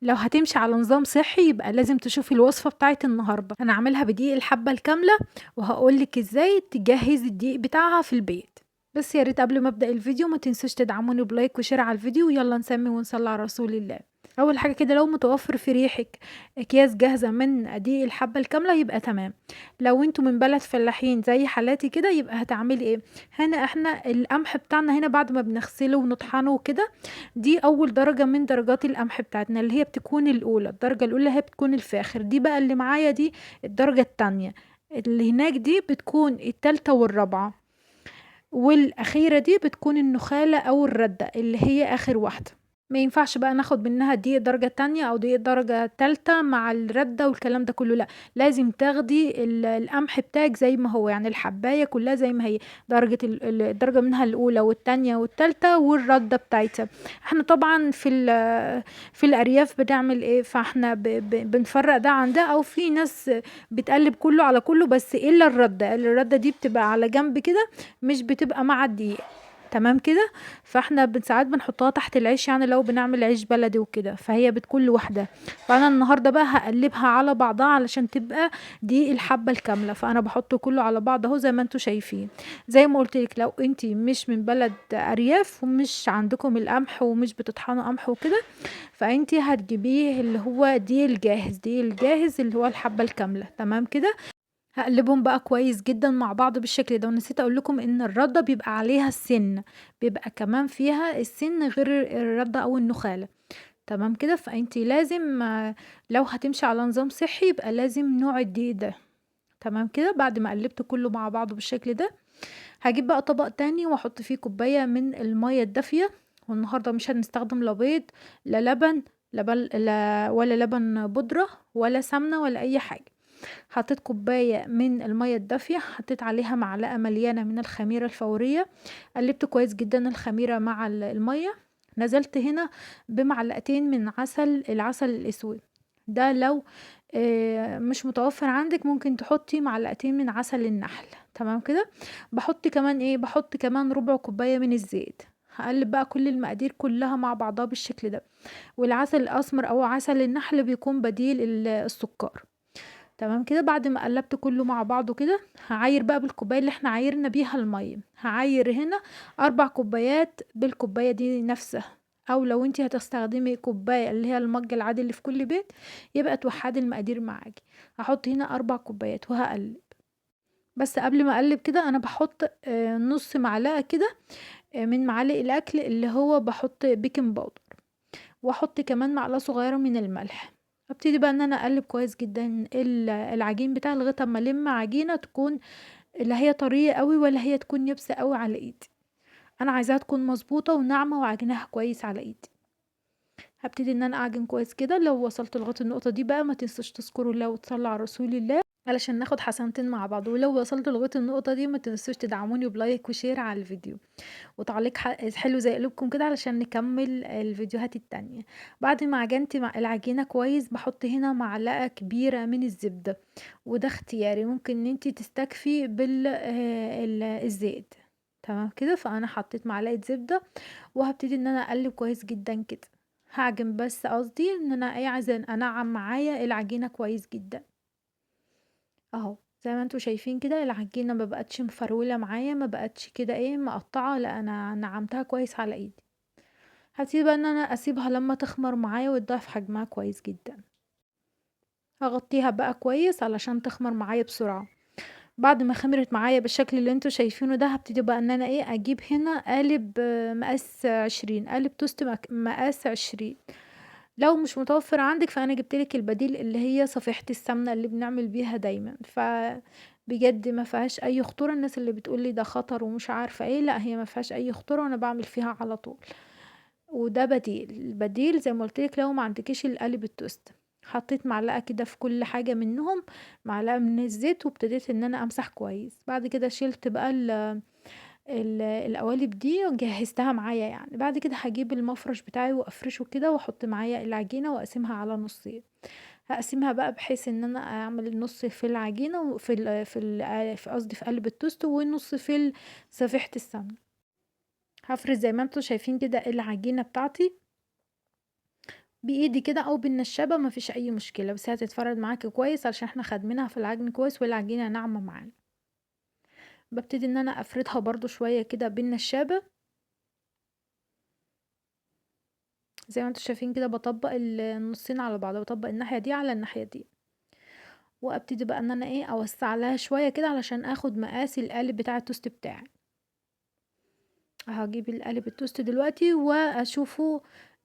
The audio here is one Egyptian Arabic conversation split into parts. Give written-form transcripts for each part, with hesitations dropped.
لو هتمشي على نظام صحي يبقى لازم تشوفي الوصفة بتاعت النهاردة. انا عاملها بدقيق الحبة الكاملة وهقولك ازاي تجهزي الدقيق بتاعها في البيت. بس يا ريت قبل ما ابدأ الفيديو ما تنسوش تدعموني ب like و share على الفيديو. يلا نسمي ونصلي على رسول الله. اول حاجة كده لو متوفر في ريحك اكياس جاهزة من دقيق الحبة الكاملة يبقى تمام. لو انتوا من بلد فلاحين زي حالاتي كده يبقى هتعملي ايه؟ هنا احنا القمح بتاعنا هنا بعد ما بنغسله ونطحنه وكده، دي اول درجة من درجات القمح بتاعتنا اللي هي بتكون الاولى. الدرجة الاولى هي بتكون الفاخر، دي بقى اللي معايا دي الدرجة التانية، اللي هناك دي بتكون التالتة والرابعة، والاخيرة دي بتكون النخالة او الردة اللي هي اخر واحدة. ما ينفعش بقى ناخد منها دي درجة تانية او دي درجة تالتة مع الردة والكلام ده كله، لا لازم تاخدي القمح بتاعك زي ما هو، يعني الحباية كلها زي ما هي، درجة الدرجة منها الاولى والتانية والتالتة والردة بتاعتها. احنا طبعا في الارياف بنعمل ايه؟ فاحنا بنفرق ده عن ده، او في ناس بتقلب كله على كله بس الا الردة، الردة دي بتبقى على جنب كده مش بتبقى مع الدقيق، تمام كده. فاحنا ساعات بنحطها تحت العيش، يعني لو بنعمل عيش بلدي وكده فهي بتكون لوحدها. فانا النهارده بقى هقلبها على بعضها علشان تبقى دي الحبه الكامله، فانا بحط كله على بعض اهو زي ما انتم شايفين. زي ما قلت لك لو انتي مش من بلد ارياف ومش عندكم القمح ومش بتطحنوا قمح وكده، فانتي هتجيبيه اللي هو دي الجاهز، دي الجاهز اللي هو الحبه الكامله، تمام كده. هقلبهم بقى كويس جدا مع بعض بالشكل ده. ونسيت اقول لكم ان الردة بيبقى عليها السن، بيبقى كمان فيها السن غير الردة او النخالة، تمام كده. فانتي لازم، لو هتمشي على نظام صحي يبقى لازم نوع الدقيق ده، تمام كده. بعد ما قلبت كله مع بعضه بالشكل ده هجيب بقى طبق تاني واحط فيه كوباية من المية الدافية. والنهاردة مش هنستخدم لا بيض لا لبن لا بل لا ولا لبن بودرة ولا سمنة ولا اي حاجة. حطيت كوباية من المية الدافية، حطيت عليها معلقة مليانة من الخميرة الفورية، قلبت كويس جدا الخميرة مع المية. نزلت هنا بمعلقتين من العسل الاسود ده، لو مش متوفر عندك ممكن تحطي معلقتين من عسل النحل، تمام كده. بحط كمان ايه؟ بحط كمان ربع كوباية من الزيت. هقلب بقى كل المقادير كلها مع بعضها بالشكل ده. والعسل الاسمر او عسل النحل بيكون بديل السكر، تمام كده. بعد ما قلبت كله مع بعضه كده هعاير بقى بالكوبايه اللي احنا عايرنا بيها الميه. هعاير هنا 4 كوبايات بالكوبايه دي نفسها، او لو انتي هتستخدمي كوبايه اللي هي المج العادي اللي في كل بيت يبقى توحدي المقادير معاكي. هحط هنا 4 كوبايات وهقلب. بس قبل ما اقلب كده انا بحط نص معلقه كده، من معالق الاكل اللي هو بحط baking powder، واحط كمان معلقه صغيره من الملح. ابتدي بقى ان انا اقلب كويس جدا العجين بتاعي لغايه اما الم عجينه تكون لا هي طريه قوي ولا هي تكون يابسه قوي على ايدي. انا عايزاها تكون مظبوطه وناعمه وعجيناها كويس على ايدي. هبتدي ان انا اعجن كويس كده. لو وصلت لغايه النقطه دي بقى ما تنسوش تذكروا الله وتصلوا على رسول الله علشان ناخد حسنتين مع بعض. ولو وصلت لغايه النقطه دي ما تنسوش تدعموني ب like و share على الفيديو وتعليق حلو زي قلوبكم كده علشان نكمل الفيديوهات التانية. بعد ما عجنت العجينة كويس بحط هنا معلقة كبيرة من الزبدة، وده اختياري، ممكن ان انتي تستكفي الزيت، تمام كده. فانا حطيت معلقة زبدة وهبتدي ان انا اقلب كويس جدا كده. هعجن بس قصدي ان انا ايه، عايزة انعم معايا العجينة كويس جدا اهو. زي ما انتوا شايفين كده العجينة ما بقتش مفرولة معايا، ما بقتش كده ايه مقطعة، لا انا نعمتها كويس على ايدي. هبتدي بقى ان انا اسيبها لما تخمر معايا وتضاعف حجمها كويس جدا. هغطيها بقى كويس علشان تخمر معايا بسرعة. بعد ما خمرت معايا بالشكل اللي انتوا شايفينه ده هبتدي بقى ان انا ايه اجيب هنا قالب، مقاس 20، قالب توست مقاس 20. لو مش متوفر عندك فانا جبتلك البديل اللي هي صفيحة السمنة اللي بنعمل بيها دايما، فبجد ما فيهاش اي خطورة. الناس اللي بتقولي ده خطر ومش عارفة ايه، لا هي ما فيهاش اي خطورة وانا بعمل فيها على طول. وده بديل، البديل زي ما قلتلك لو ما عندكيش القالب التوست. حطيت معلقة كده في كل حاجة منهم، معلقة من الزيت، وابتديت ان انا امسح كويس. بعد كده شلت بقى القوالب دي وجهزتها معايا يعني. بعد كده هجيب المفرش بتاعي وافرشه كده واحط معايا العجينة واقسمها على نصين. هقسمها بقى بحيث ان انا اعمل النص في العجينة وفي ال في ال في قصدي في قلب التوست، والنص في صفيحة السمنة. هفرد زي ما انتوا شايفين كده العجينة بتاعتي، بايدي كده او بالنشابة، مفيش اي مشكلة، بس هي هتتفرد معاكي كويس علشان احنا خدمينها في العجن كويس والعجينة ناعمة معانا. ببتدي ان انا افردها برضو شوية كده بالنشابة زي ما انتم شايفين كده، بطبق النصين على بعض، بطبق الناحية دي على الناحية دي، وابتدي بقى ان انا ايه اوسع لها شوية كده علشان اخد مقاس القالب بتاع التوست بتاعي. هجيب القالب التوست دلوقتي واشوفه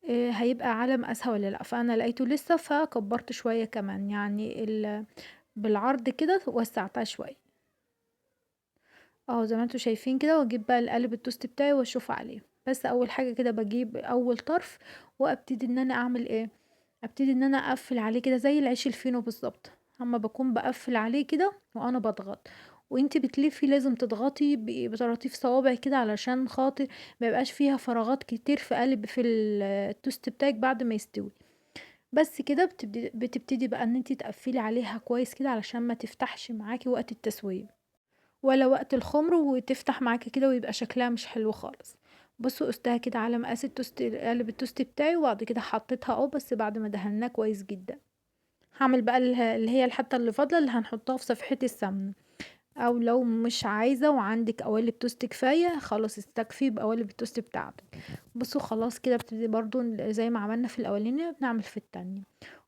هيبقى على مقاسها ولا لا، فانا لقيته لسه فكبرت شوية كمان، يعني بالعرض كده وسعتها شوية اهو زي ما انتم شايفين كده. واجيب بقى القالب التوست بتاعي واشوف عليه. بس اول حاجة كده بجيب اول طرف وابتدي ان انا اعمل ايه، ابتدي ان انا اقفل عليه كده زي العيش الفينو بالظبط. اما بكون بقفل عليه كده وانا بضغط، وانتي بتلفي لازم تضغطي بطراطيف صوابع كده علشان خاطر ما يبقاش فيها فراغات كتير في قالب في التوست بتاعك بعد ما يستوي. بس كده بتبتدي بقى ان انتي تقفلي عليها كويس كده علشان ما تفتحش معاكي وقت التسوية ولا وقت الخمر، وتفتح معاكي كده ويبقى شكلها مش حلو خالص. بصوا قستها كده على مقاس التوست قالب التوست بتاعي، وبعد كده حطيتها اهو، بس بعد ما دهناه كويس جدا. هعمل بقى اللي هي الحتة اللي فاضلة اللي هنحطها في صفيحه السمنة، او لو مش عايزه وعندك قوالب توست كفاية خلاص استكفي بقوالب التوست بتاعتك. بصوا خلاص كده بتبتدي برضو زي ما عملنا في الاولانية بنعمل في التانية،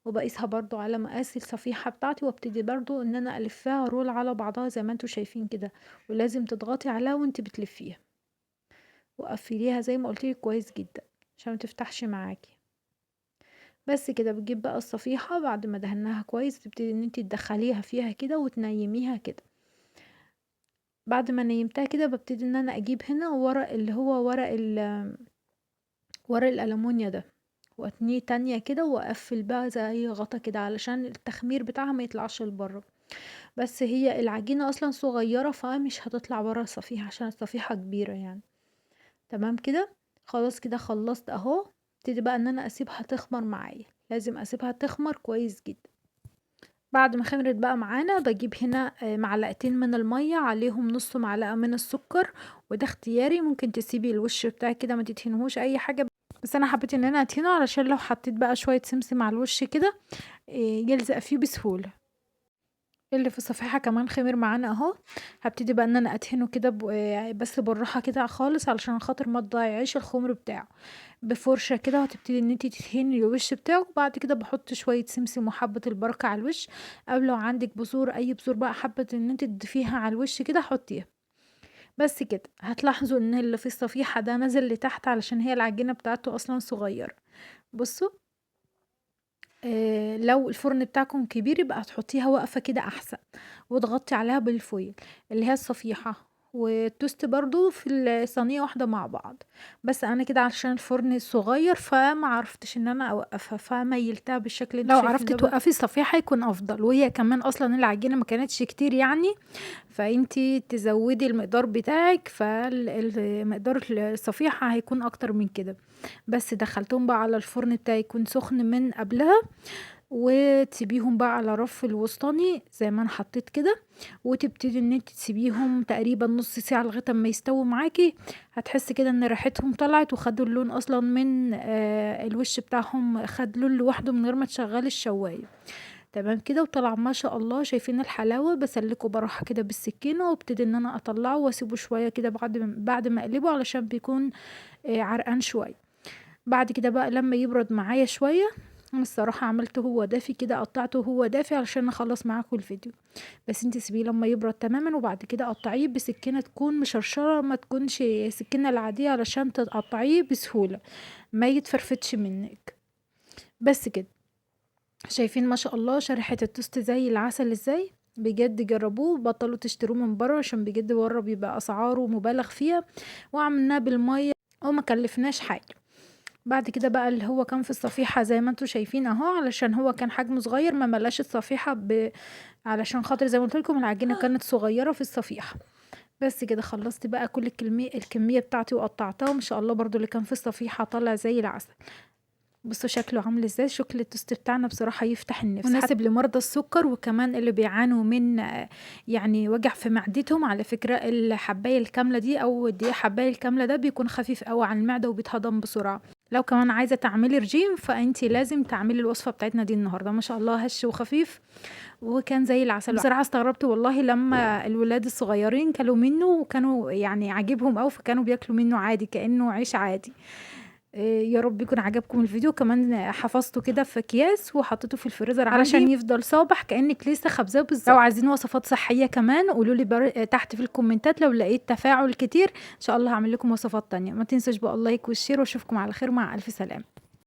وبقيسها برضو على مقاس الصفيحه بتاعتي، وابتدي برضو ان انا الفها roll على بعضها زي ما انتوا شايفين كده، ولازم تضغطي عليها وانت بتلفيها، وقفليها زي ما قلتلك كويس جدا عشان ما تفتحش معاكي. بس كده بتجيب بقى الصفيحه بعد ما دهناها كويس، تبتدي ان انت تدخليها فيها كده وتنيميها كده. بعد ما نيمتها كده ببتدي ان انا اجيب هنا ورق اللي هو ورق الالومنيا ده، واتنيه تانية كده، واقفل بقى زي غطا كده علشان التخمير بتاعها ما يطلعش لبره. بس هي العجينة اصلا صغيرة فمش هتطلع بره الصفيحة عشان الصفيحة كبيرة يعني. تمام كده خلاص كده خلصت اهو. ابتدي بقى ان انا اسيبها تخمر معايا، لازم اسيبها تخمر كويس جدا. بعد ما خمرت بقى معانا بجيب هنا معلقتين من المية عليهم نص معلقة من السكر، وده اختياري، ممكن تسيبي الوش بتاعك كده ما تدهنهوش اي حاجة، بس انا حبيت ان انا ادهنه علشان لو حطيت بقى شوية سمسم على الوش كده يلزق فيه بسهولة. اللي في الصفيحة كمان خمر معانا اهو. هبتدي بقى ان انا ادهنه كده بس بالراحة كده خالص علشان خاطر ما تضيعيش الخمر بتاعه، بفرشة كده وهتبتدي ان انتي تدهني الوش بتاعه. وبعد كده بحط شوية سمسم وحبة البركة على الوش، او لو عندك بذور اي بذور بقى حبة ان انتي تضيفيها على الوش كده حطيها. بس كده هتلاحظوا ان اللي في الصفيحة ده نزل لتحت علشان هي العجينة بتاعته اصلا صغيرة. بصوا لو الفرن بتاعكم كبير يبقى هتحطيها واقفة كده احسن، وتغطي عليها بال foil اللي هي الصفيحة والتوست برضو في الصينية واحدة مع بعض. بس انا كده عشان الفرن صغير فما عرفتش ان انا اوقفها، فميلتها بالشكل اللي لو شايفين عرفتي ده بقى. توقفي الصفيحة يكون افضل، وهي كمان اصلا العجينة ما كانتش كتير يعني، فانتي تزودي المقدار بتاعك، فالمقدار الصفيحة هيكون اكتر من كده. بس دخلتهم بقى على الفرن بتاعي يكون سخن من قبلها، وتسيبيهم بقى على رف الوسطاني زي ما انا حطيت كده، وتبتدي ان انت تسيبيهم تقريبا نص ساعة لغاية اما يستووا معاكي. هتحسي كده ان ريحتهم طلعت وخدوا اللون اصلا من الوش بتاعهم، خد لون لوحده من غير ما تشغلي الشوايه. تمام كده، وطلع ما شاء الله شايفين الحلاوة. بسلكه براحة كده بالسكينة، وابتدي ان انا اطلعه واسيبه شوية كده بعد ما اقلبه علشان بيكون عرقان شوية. بعد كده بقى لما يبرد معايا شوية، انا الصراحة عملته هو دافي كده، قطعته هو دافي علشان اخلص معاكم الفيديو، بس انت سيبيه لما يبرد تماما، وبعد كده قطعية بسكينة تكون مشرشره، ما تكونش سكينة العادية علشان تقطعيه بسهولة ما يتفرفتش منك. بس كده شايفين ما شاء الله شريحة التوست زي العسل ازاي. بجد جربوه، بطلوا تشتروه من بره عشان بجد بره بيبقى اسعاره مبالغ فيها، وعملناه بالمية وما كلفناش حاجة. بعد كده بقى اللي هو كان في الصفيحة زي ما انتوا شايفين اهو، علشان هو كان حجمه صغير ما ملاش الصفيحة علشان خاطر زي ما قلت لكم العجينة كانت صغيرة في الصفيحة. بس كده خلصت بقى كل الكمية بتاعتي وقطعتها، وما شاء الله برضو اللي كان في الصفيحة طلع زي العسل. بصوا شكله عامل ازاي، شكل التوست بتاعنا بصراحة يفتح النفس، مناسب لمرضى السكر وكمان اللي بيعانوا من وجع في معدتهم. على فكرة الحباية الكاملة دي او الدقيق حباية الكاملة ده بيكون خفيف قوي على المعدة وبيتهضم بسرعة. لو كمان عايزه تعملي رجيم فانتي لازم تعملي الوصفة بتاعتنا دي النهارده. ما شاء الله هش وخفيف وكان زي العسل. بصراحة استغربت والله لما الولاد الصغيرين كلوا منه وكانوا يعني عاجبهم قوي، فكانوا بياكلوا منه عادي كانه عيش عادي. يا رب يكون عجبكم الفيديو. كمان حفظته كده في اكياس وحطيته في الفريزر علشان يفضل صابح كانك لسه خبزاه بالظبط. لو عايزين وصفات صحية كمان قولوا لي تحت في الكومنتات، لو لقيت تفاعل كتير ان شاء الله هعمل لكم وصفات تانية. ما تنسوش بقى ال like وال share، واشوفكم على خير مع الف سلامه.